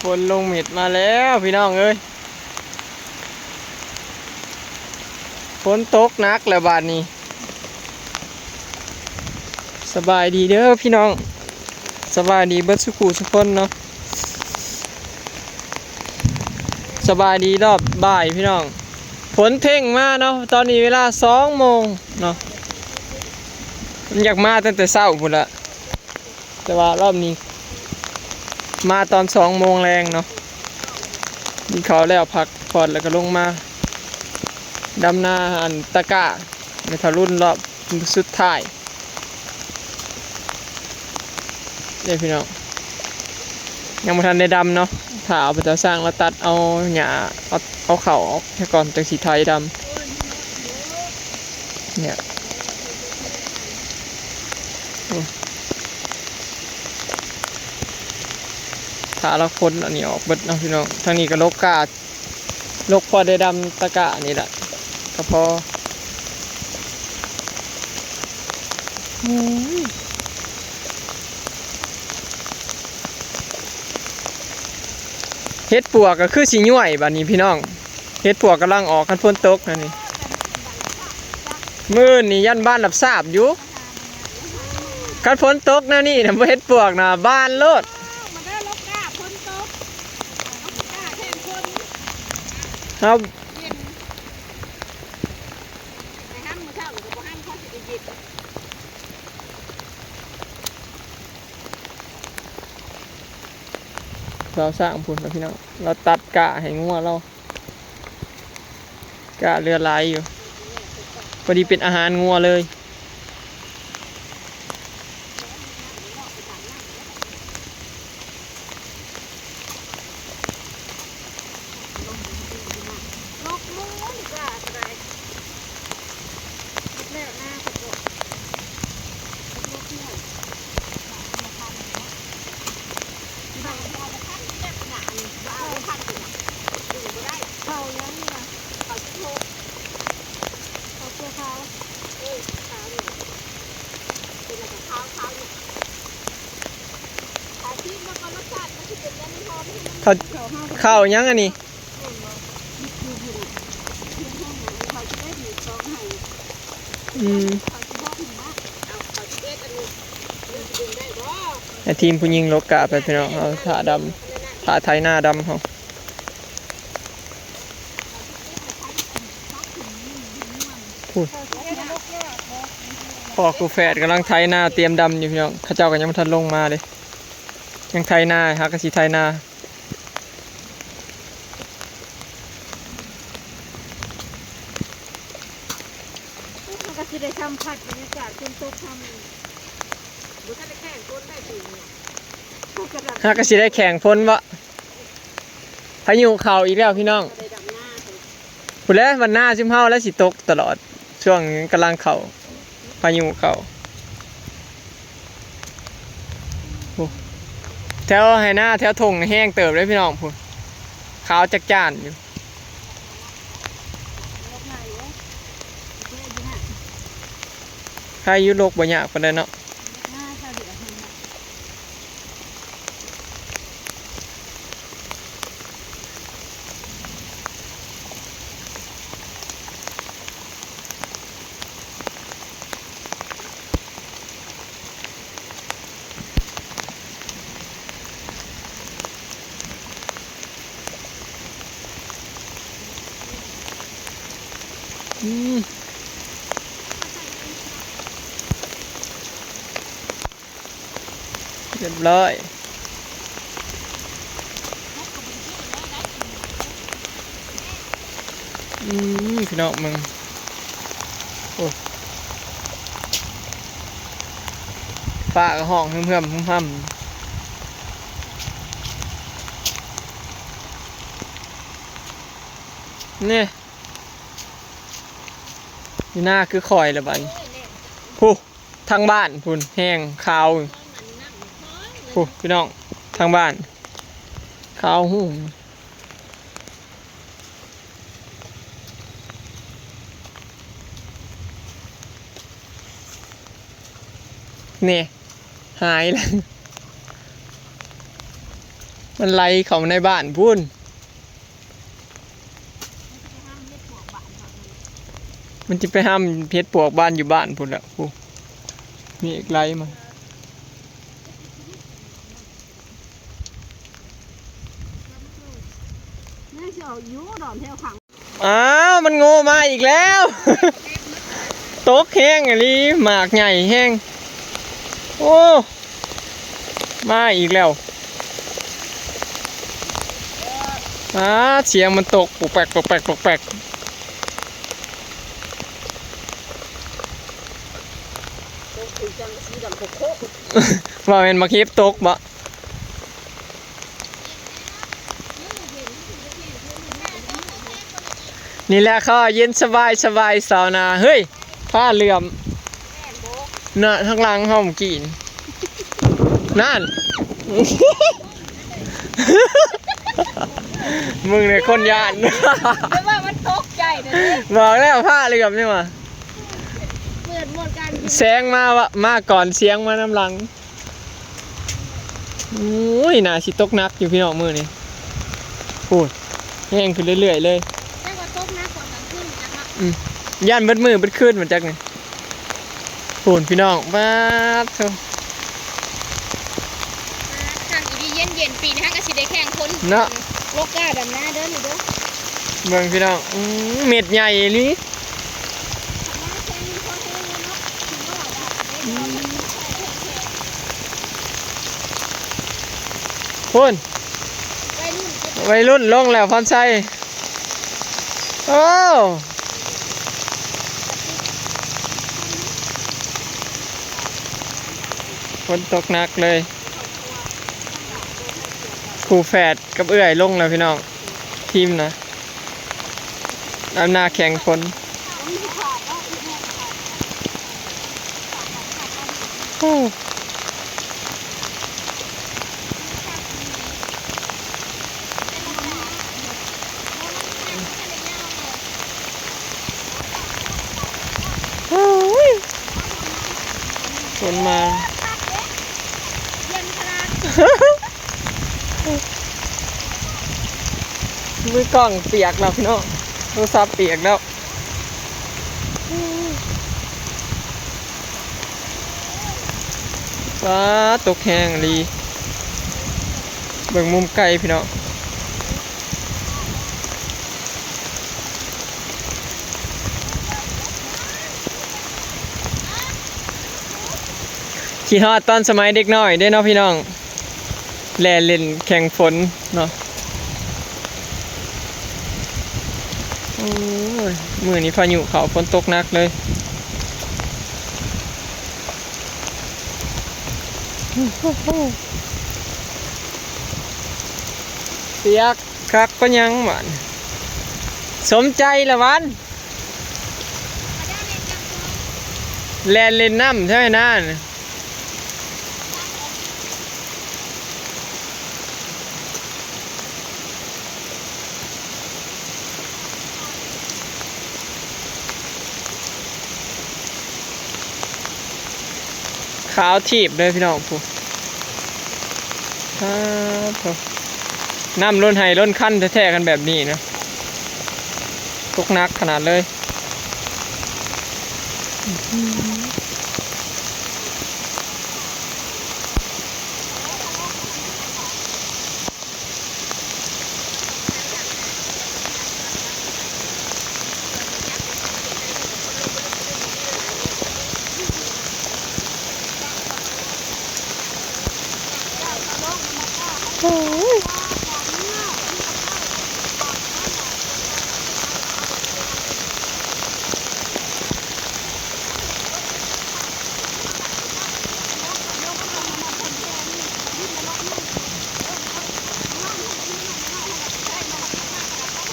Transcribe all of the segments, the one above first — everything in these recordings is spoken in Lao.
ຝົນລົງເມັດມາແລ້ວພີ່ນ້ອງເອີຍ ຝົນຕົກໜັກແລ້ວບາດນີ້. ສະບາຍດີເດີພີ່ນ້ອງ ສະບາຍດີເບິດສູ່ຄູ່ສູ່ຄົນເນາະ ສະບາຍດີລອບບ່າຍພີ່ນ້ອງ. ຝົນເພງມາເນາະ ຕອນນີ້ເວລາສອງໂມງເນາະ ມັນຢາກມາຕັ້ງແຕ່ເຊົ້າພຸ້ນລະ. ແຕ່ວ່າລອບນີ້ມາຕອນສອງໂມງແລງເນາະ ກິນເຂົ້າແລ້ວພັກຜ່ອນ ແລ້ວກໍລົງມາດຳນາ ອັນ ຕະກ້າແມ່ທະລຸນ ລອບສຸດທ້າຍເດ້ພີ່ນ້ອງ. ຍັງບໍ່ທັນໄດ້ດຳເນາະ ຖ້າເອົາໄປຕາຊ່າງລາວຕັດເອົາຫຍ້າ ເອົາ ເອົາເຂົ້າອອກຊະກ່ອນ ຈັ່ງຊິໄຖດຳ ເນຍ. ໂອ້ ຖ້າລາວຂົນອັນນີ້ອອກເບິດເນາະພີ່ນ້ອງ. ທາງນີ້ກໍລົກກ້າ ລົກພໍໄດ້ດຳຕະກ້ານີ້ລະ ກໍພໍ. ໂອ້ຍ ເຫັດປວກກໍຄືຊິຍ້ວຍບາດນີ້ພີ່ນ້ອງ. ເຫັດປວກກຳລັງອອກ ຄັນຝົນຕົກນະນີ້ ມື້ນີ້ຢ້ານບ້ານຮັບຊາບຢູ່. ຄັນຝົນຕົກແນວນີ້ນະ ບໍ່ເຫັດປວກນະ ບານໂລດ. ເຮົາ ລາວສ້າງພຸ້ນລະພີ່ນ້ອງ ລາວຕັດກ້າໃຫ້ງົວລາວ ກ້າເຫຼືອຫຼາຍຢູ່ ພໍດີເປັນອາຫານງົວເລີຍ. ເຂົ້າ ເຂົ້າຫຍັງອັນນີ້? ອືມ ໃຫ້ທີມຜູ້ຍິງລົກກ້າໄປພີ່ນ້ອງ ເຮົາຖ້າດຳ ຖ້າໄຖນາດຳເຮົາ. ພຸ້ນ ພໍ່ຄູ່ແຝດກຳລັງໄຖນາຕຽມດຳຢູ່ພີ່ນ້ອງ ເຂົາເຈົ້າກໍຍັງບໍ່ທັນລົງມາເດ້ ຍັງໄຖນາ ຫາກໍຊິໄຖນາ. ເຮົາກໍຊິໄດ້ສຳຜັດບັນຍາກາດຝົນຕົກ ບໍ່ທັນໄດ້ແຂ່ງຝົນໄດ້ປີນີ້ ຫາກໍຊິໄດ້ແຂ່ງຝົນເບາະ. ພາຍຸເຂົ້າອີກແລ້ວພີ່ນ້ອງ ພຸ້ນແຫຼະ ວັນໜ້າຊຸມເຮົາແຫຼະຊິຕົກຕະຫຼອດ ຊ່ວງກຳລັງເຂົ້າ ພາຍຸເຂົ້າ. ໂອ້ ແຖວໄຮ່ນາແຖວທົ່ງນີ້ແຮງເຕີບເດ້ພີ່ນ້ອງ ພຸ້ນ ຂາວຈັກຈ້ານຢູ່. ໃຄຢູ່ ລົກບໍ່ຍາກປານໃດເນາະ. ອືມ ຮຽບຮ້ອຍ. ອືມ ພີ່ນ້ອງເບິ່ງ ໂອ້ ຟ້າກໍຮ້ອງຮຶມໆຮຶມໆ ນີ້ ຢູ່ນາຄືຂ້ອຍລະບັດນີ້ ພຸ້ນ. ທາງບ້ານພຸ້ນແຮງຂາວ ພຸ້ນພີ່ນ້ອງ ທາງບ້ານຂາວຫຸ່ງ ນີ້ ຫາຍແລ້ວ ໂອ້ ມັນໄຫຼເຂົ້າໃນບ້ານພຸ້ນ. ມັນຊິໄປຫາເຫັດປວກບ້ານຢູ່ບ້ານພຸ້ນແຫຼະ. ໂອ້ ເມກໄຫຼມາ. ຍັງຊິອອກຢູ່ດອນແຖວຂ້າງ ອ້າວ ມັນໂງ່ມາອີກແລ້ວ. ຕົກແຮງອີ່ຫຼີ ໝາກໃຫຍ່ແຮງ. ໂອ້ ມາອີກແລ້ວ. ອ້າ ສຽງມັນຕົກ ປົກແປັກ ປົກແປັກ ປົກແປັກ. ຕົກຄືຈັງສີດຳໂຄກໆ. ວ່າແມ່ນໝາກເຫັບຕົກບໍ? ນີ້ແຫຼະ ເຂົາວ່າເຢັນສະບາຍ ສະບາຍຊາວນາ. ເຮີ້ຍ ຟ້າເຫຼື້ອມນະ ທາງຫຼັງເຮົາເມື່ອກີ້ນັ້ນ. ມຶງນີ້ຄົນຢ້ານ ແຕ່ວ່າມັນຕົກໃຈເດ້. ບອກແລ້ວ ຟ້າເຫຼື້ອມນີ້ຫວ່າ. ເປີດໂໝດການ ແສງມາວະ ມາກ່ອນ ສຽງມານຳຫຼັງ. ໂອ້ຍ ໜ້າຊິຕົກໜັກຢູ່ພີ່ນ້ອງມື້ນີ້. ໂອ້ຍ ແຮງຂຶ້ນເລື້ອຍໆເລີຍ. ແຕ່ວ່າຕົກໜັກກວ່າກາງຄືນຈັກເນາະ. ອືມ ຢ້ານເບິດມື້ເບິດຄືນໝົດຈັກນີ້. ໂອ້ຍ ພີ່ນ້ອງ ປາດໂທ້ ຄັກອີ່ຫຼີ ເຢັນໆ. ປີນີ້ເຮົາກໍຊິໄດ້ແຂ່ງຄົນເນາະ. ໂລກາດຳນາເດີນີ້ເດີ. ເບິ່ງພີ່ນ້ອງ ອືມ ເມັດໃຫຍ່ອີ່ຫຼີ. ພຸ້ນ ໄວລຸ້ນລົງແລ້ວ ພອນໄຊ. ໂອ້ ຝົນຕົກໜັກເລີຍ. ຄູ່ແຝດກັບເອື້ອຍລົງແລ້ວພີ່ນ້ອງ ທີມນະ ອຳນາແຂ່ງຝົນ. ໂອ້ ໂອ້ຍ ຝົນມາ. ມືກ້ອງປຽກແລ້ວພີ່ນ້ອງ ໂທລະສັບປຽກແລ້ວ. ວ້າ ຕົກແຮງອີ່ຫຼີ ເບິ່ງມຸມໄກພີ່ນ້ອງ. ຄິດຮອດຕອນສະໄໝເດັກນ້ອຍເດ້ເນາະພີ່ນ້ອງ ແລ່ນຫຼິ້ນແຂ່ງຝົນເນາະ. ໂອ້ຍ ມື້ນີ້ພາຍຸເຂົ້າ ຝົນຕົກໜັກເລີຍ. ປຽກຄັກປານຫຍັງບາດນີ້ ສົມໃຈລະຫວານ. ແລ່ນຫຼິ້ນນ້ຳແຖວນັ້ນ ຂາວທີບເລີຍພີ່ນ້ອງ ພຸ້ນ ປາດໂທ້ ນ້ຳລົ້ນໄຮ່ລົ້ນຄັນແທ້ໆ ຄັນແບບນີ້ນະ ຕົກໜັກຂະໜາດເລີຍ.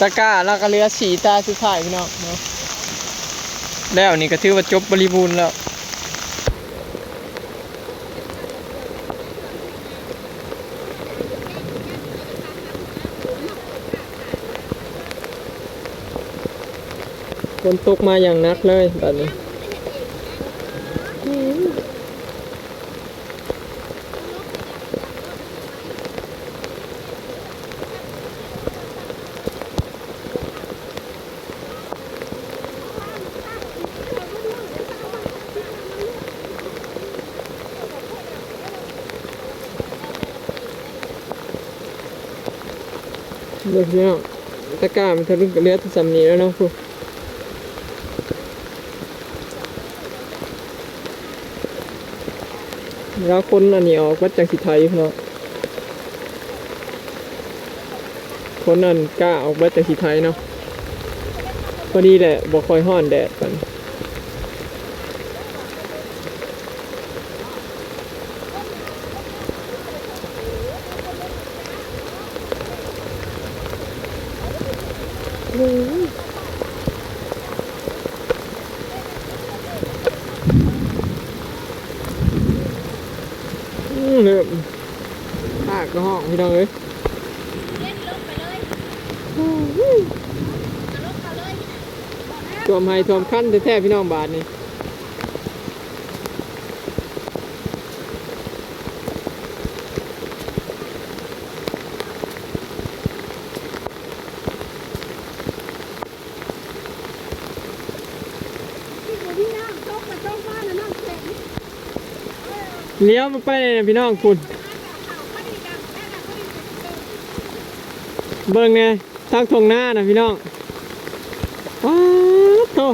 ຕະກ້າລະກະເຫຼືອສີ່ຕາສຸດທ້າຍພີ່ນ້ອງເນາະ ແລ້ວນີ້ກະຖືວ່າຈົບບໍລິບູນແລ້ວ. ຝົນຕົກມາຢ່າງໜັກເລີຍບາດນີ້. ອືມ. ເບິ່ງພີ່ນ້ອງ ຕະກ້າມັນທະລຸກະເຫຼືອແຕ່ສ່ຳນີ້ແລ້ວເນາະ. ພຸ້ນ ລາວຂົນອັນນີ້ອອກເບິດຈັ່ງຊິໄຖເນາະ, ຂົນອັນກ້າອອກເບິດຈັ່ງຊິໄຖເນາະ. ພໍດີແຫຼະ ບໍ່ຄ່ອຍຮ້ອນແດດປານໃດ. ອືມ ເລີ່ມ ປາກກະຮ້ອງ ພີ່ນ້ອງເອີຍ. ຖ້ວມໄຮ່ຖ້ວມຄັນແທ້ໆ ພີ່ນ້ອງ ບາດນີ້. ລ້ຽວມາໄປແນ່ພີ່ນ້ອງ ພຸ້ນ ເບິ່ງແນ່ ທາງທົ່ງນານະພີ່ນ້ອງ. ປາດໂທ້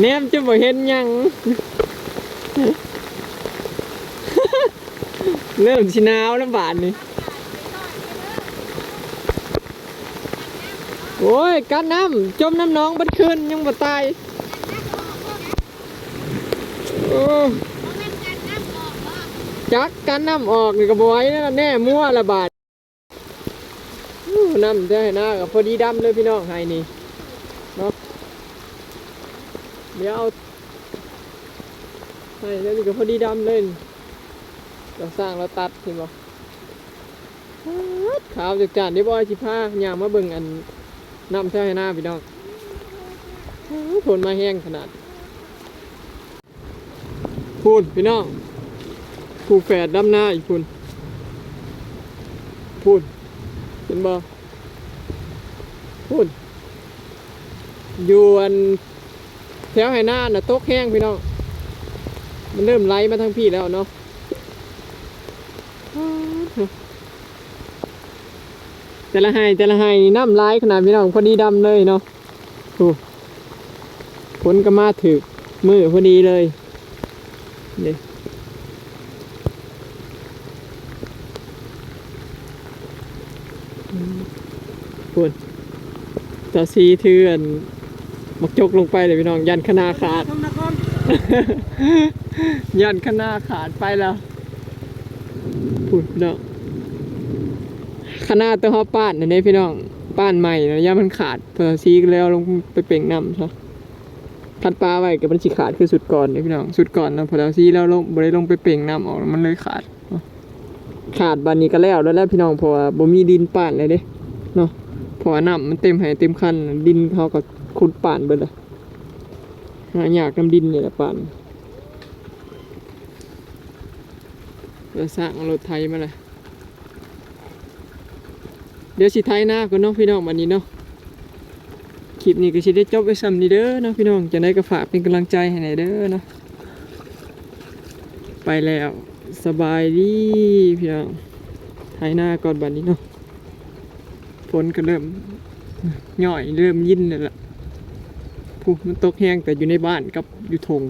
ແນມຈົນບໍ່ເຫັນຫຍັງ ເລີ່ມຊິໜາວແລ້ວບາດນີ້. ໂອ້ຍ ກັດນ້ຳ ຈົມນ້ຳໜອງເບິດຄືນຍັງບໍ່ຕາຍ. ໂອ້ ຈັກກັດນ້ຳອອກນີ້ກະບໍ່ໄຫວແລ້ວ ແນ່ມົວລະບາດ. ໂອ້ ນ້ຳແຖວໄຮ່ນາກະພໍດີດຳເລີຍພີ່ນ້ອງ ໄຮ່ນີ້ເນາະ. ດຽວເອົາ ໄຮ່ແຖວນີ້ກະພໍດີດຳເລີຍ. ລາວຊ່າງລາວຕັດ ເຫັນບໍ່? ປາດ ຂາວຈັກຈ້ານ. ດຽວບ່າວຊິພາຍ່າງມາເບິ່ງອັນ ນ້ຳແຖວໄຮ່ນາພີ່ນ້ອງ. ໂອ້ ຝົນມາແຮງຂະໜາດ. ພຸ້ນພີ່ນ້ອງ ຄູ່ແຝດດຳນາອີກພຸ້ນ ພຸ້ນ ເຫັນບໍ່? ພຸ້ນ ຢູ່ອັນແຖວໄຮ່ນານະ ຕົກແຮງພີ່ນ້ອງ ມັນເລີ່ມໄຫຼມາທາງພີ້ແລ້ວເນາະ. ແຕ່ລະໄຮ່ ແຕ່ລະໄຮ່ນີ້ນ້ຳຫຼາຍຂະໜາດພີ່ນ້ອງ ພໍດີດຳເລີຍເນາະ. ໂອ້ ຝົນກະມາຖືກມື້ພໍດີເລີຍເດ້. ພຸ້ນ ຕາຊີຖືອັນ ໝາກຈົກລົງໄປເລີຍພີ່ນ້ອງ ຢ້ານຄະນາຂາດ ຢ້ານຄະນາຂາດໄປແລ້ວ. ພຸ້ນເນາະ ຄະນາໂຕເຮົາປ້ານນັ້ນເດ້ພີ່ນ້ອງ ປ້ານໃໝ່ນະ ຢ້ານມັນຂາດ ພໍ່ເຖົ້າຊີກະເລີຍເອົາລົງໄປເປັ່ງນ້ຳຊະ. ຄັນປະໄວ້ກະມັນຊິຂາດຄືຊຸດກ່ອນເດ້ພີ່ນ້ອງ. ຊຸດກ່ອນນະ ພໍ່ເຖົ້າຊີລາວລົງ ບໍ່ໄດ້ລົງໄປເປັ່ງນ້ຳອອກ ມັນເລີຍຂາດເນາະ. ຂາດບາດນີ້ກະແລ້ວແລ້ວແຫຼະພີ່ນ້ອງ ເພາະວ່າບໍ່ມີດິນປ້ານແລ້ວເດ້ເນາະ. ເພາະວ່ານ້ຳມັນເຕັມໄຮ່ເຕັມຄັນ ດິນເຮົາກະຂຸດປ້ານເບິດແລ້ວ. ຫາຍາກນຳດິນນີ້ແຫຼະປ້ານ. ລາວຊ່າງເອົາລົດໄຖມາແລ້ວ. ດຽວຊິໄຖນາກ່ອນເນາະພີ່ນ້ອງ ບາດນີ້ເນາະ. ຄລິບນີ້ກະຊິໄດ້ຈົບໄວ້ສ່ຳນີ້ເດີເນາະພີ່ນ້ອງ. ຈັ່ງໃດກະຝາກເປັນກຳລັງໃຈໃຫ້ແນ່ເດີເນາະ. ໄປແລ້ວ ສະບາຍດີພີ່ນ້ອງ. ໄຖນາກ່ອນບາດນີ້ເນາະ. ຝົນກະເລີ່ມຍ້ອຍ ເລີ່ມຍິນແລ້ວລະ. ພຸ້ນ ມັນຕົກແຮງແຕ່ຢູ່ໃນບ້ານກັບຢູ່ທົ່ງ.